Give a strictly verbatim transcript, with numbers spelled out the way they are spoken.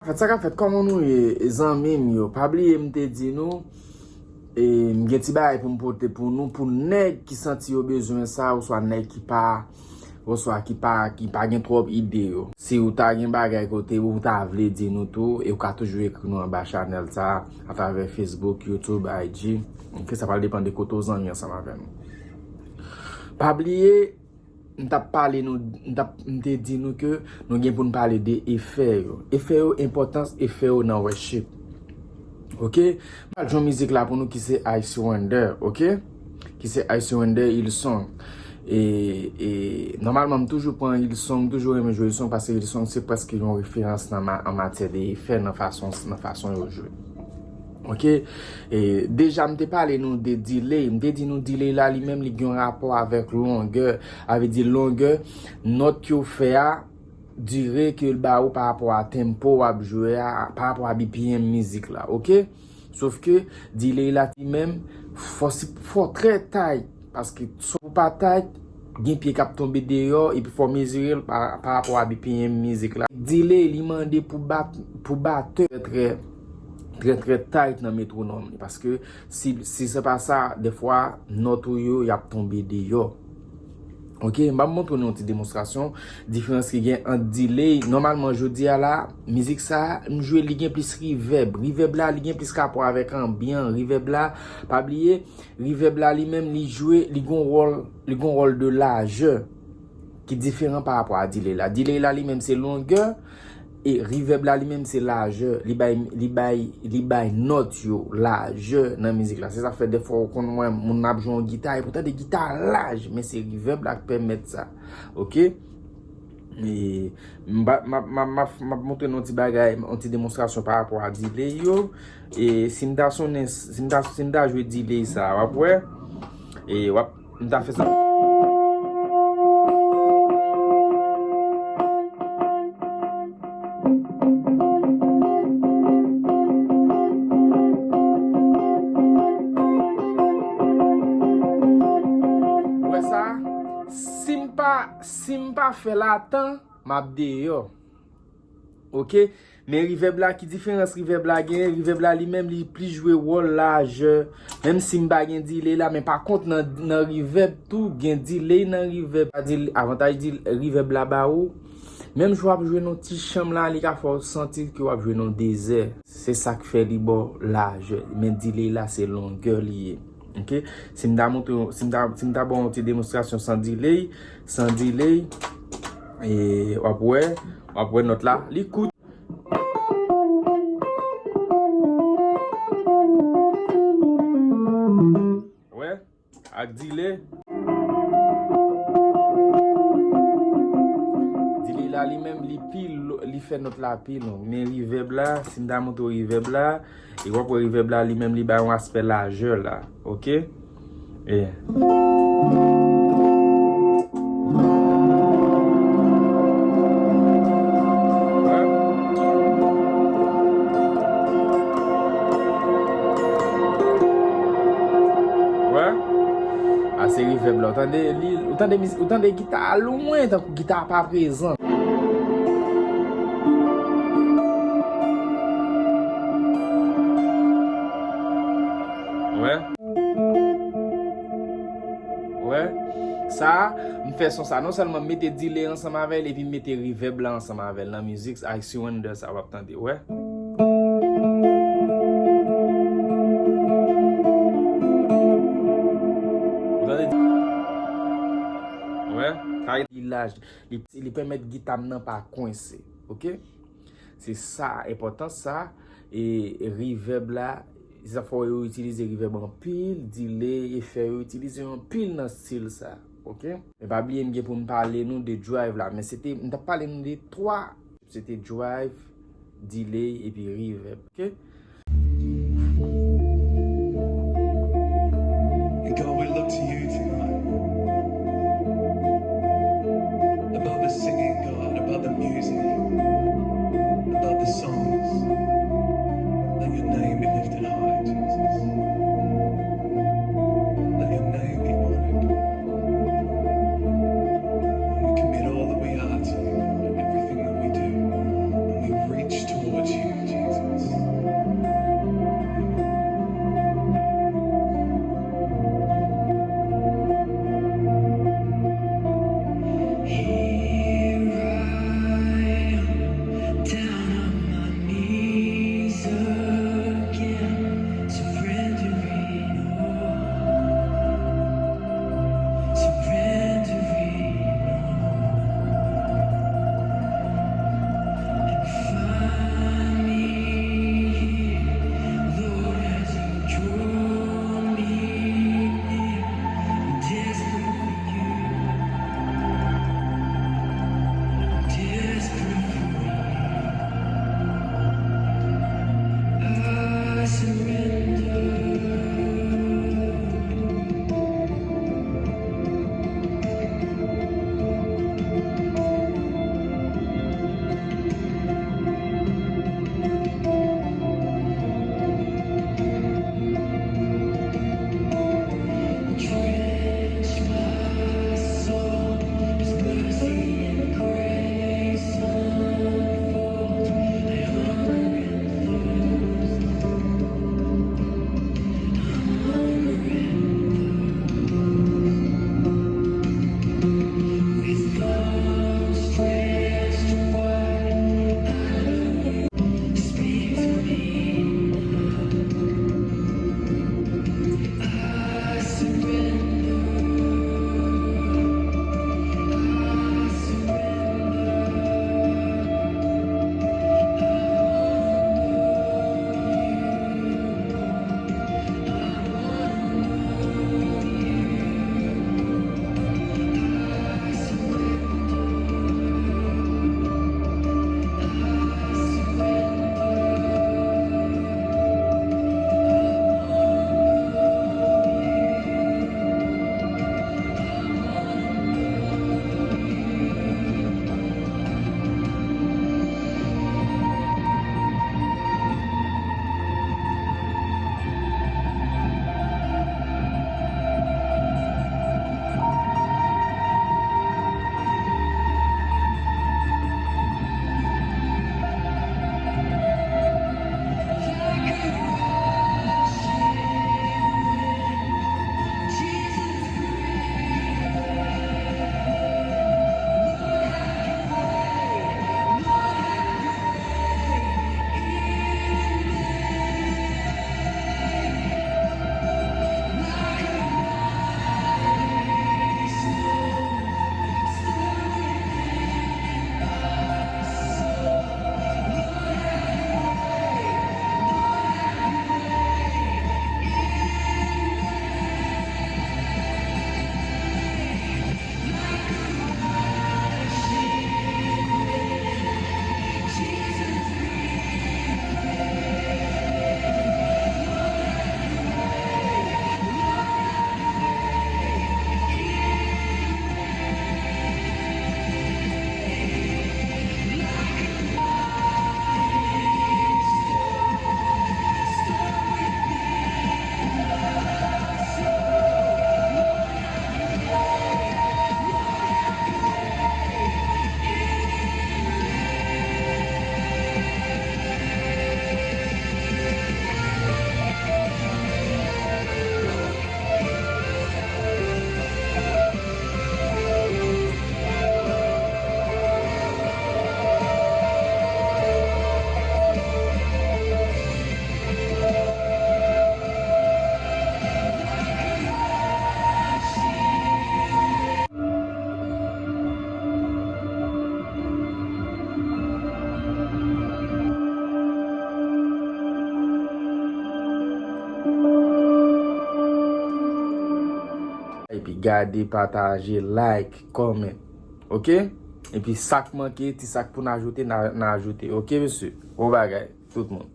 Fèt sa k ap fèt, kòman nou ye, zanmi m yo? Pa bliye m te di nou, e, m gen ti bagay pou m pote pou nou, pou nèg ki santi yo bezwen sa, oswa nèg ki pa, oswa ki pa, ki pa gen twòp ide yo. Si ou ta gen bagay kote ou ta vle di nou tou, e ou ka toujou ekri nou anba chanèl sa, atravè Facebook, YouTube, I G. Ok, sa pral depann de kote ou zanmi ansanm avè nou. Pa bliye, m t ap pale nou, m t ap, m te di nou ke nou gen pou n pale de efè yo. Efè yo, enpòtans efè yo nan worship. Ok? M pral jwe yon mizik la pou nou ki se I Surrender, ok? Ki se I Surrender Hillsong. E, e, nòmalman, m toujou pran Hillsong, m toujou renmen jwe Hillsong, paske Hillsong se prèske yon referans nan ma-, an matyè de efè, nan fason, nan fason yo jwe. Ok? E, deja, m te pale nou de delay. M te di nou delay la, li menm, li gen yon rapò avèk longè. A vle di longè nòt ke w fè a, dire ke l ba ou pa rapò a tempo w ap jwe a, pa rapò a B P M mizik la, ok? Sof ke delay la li menm, fò si, fò trè tight, paske si w pa tight, gen pye k ap tonbe deyò, epi fò mezire l pa, pa rapò a B P M mizik la. Delay, li mande pou bat, pou batè trè, trè, trè tight nan metwonòm li, paske si, si se pa sa, dèfwa, nòt ou yo, y ap tonbe deyò. Ok, m ap montre nou yon ti demonstrasyon, diferans ki gen ant delay. Nòmalman, jodi a la, mizik sa, m jwe, li gen plis reverb. Reverb la, li gen plis rapò avèk anbyan. Reverb la, pa bliye, reverb la, li menm, li jwe, li gon wòl, li gon wòl de lajè ki diferan pa rapò a delay la. Delay la, li menm, se longè, e reverb la, li menm, se lajè. Li bay, li bay, li bay nòt yo lajè nan mizik la. Se sa k fè dèfwa ou konn wè moun ap jwe yon gita, epi w tande gita laj, men se reverb la k pèmèt sa. Ok? E m ap, m ap, m ap, m ap, m ap montre nou yon ti bagay, yon ti demonstrasyon pa rapò a delay yo. E si m ta sonnen, si m ta, si m ta jwe delay sa, w ap wè. E w ap, m ta fè sa. Ou wè sa? Si m pa, si m pa fè l atan, m ap deyò. Ok? Men reverb la, ki diferans reverb la genyen? Reverb la, li menm, li plis jwe wòl lajè. Menm si m pa gen delay la, men pa kont nan, nan reverb tou, gen delay nan reverb. Sa di, avantaj di reverb la ba ou, menm jan w ap jwe nan ti chanm la, li ka fè w santi ke w ap jwe nan dezè. Se sa k fè li ba w lajè. Men delay la, se longè li ye. Ok? Si m ta montre, si m ta, si m ta ba w yon ti demonstrasyon san delay, san delay, e w ap wè, w ap wè nòt la, li kout. Wè, ak delay. Delay la li menm, li pi lo-, li fè nòt la pi long. Men reverb la, si m ta montre w reverb la, e w ap wè reverb la li menm, li bay yon aspè lajè la. Ok? E. Wè? A se reverb la. Ou tande li, ou tande miz-, ou tande gita a lwen, tankou gita a pa prezan. Wè? Wè? Sa, m fè son sa. Non sèlman m mete delay ansanm avè l, epi m mete reverb la ansanm avè l nan mizik I Surrender sa w ap tande. Wè? Ou tande? Wè? Sa li laj. Li, li pèmèt gita m nan pa kwense. Ok? Se sa, enpòtans sa, e reverb la, se sa fè yo itilize reverb anpil, delay, efè yo itilize anpil nan stil sa, ok? Men pa bliye m gen pou m pale nou de drive la, men se te, m t ap pale nou de twa, se te drive, delay, epi reverb, ok? And God, we look to you tonight. Above the singing, God, above the music, above the songs, let your name be lifted high, Jesus. Let your name be honored. And we commit all that we are to you, God, and everything that we do, and we reach towards you. gade, pataje, like, comment. Oke? Epi sa k manke, ti sa k pou n ajoute, n a, n a ajoute. Oke, mesye? Bon bagay, tout moun.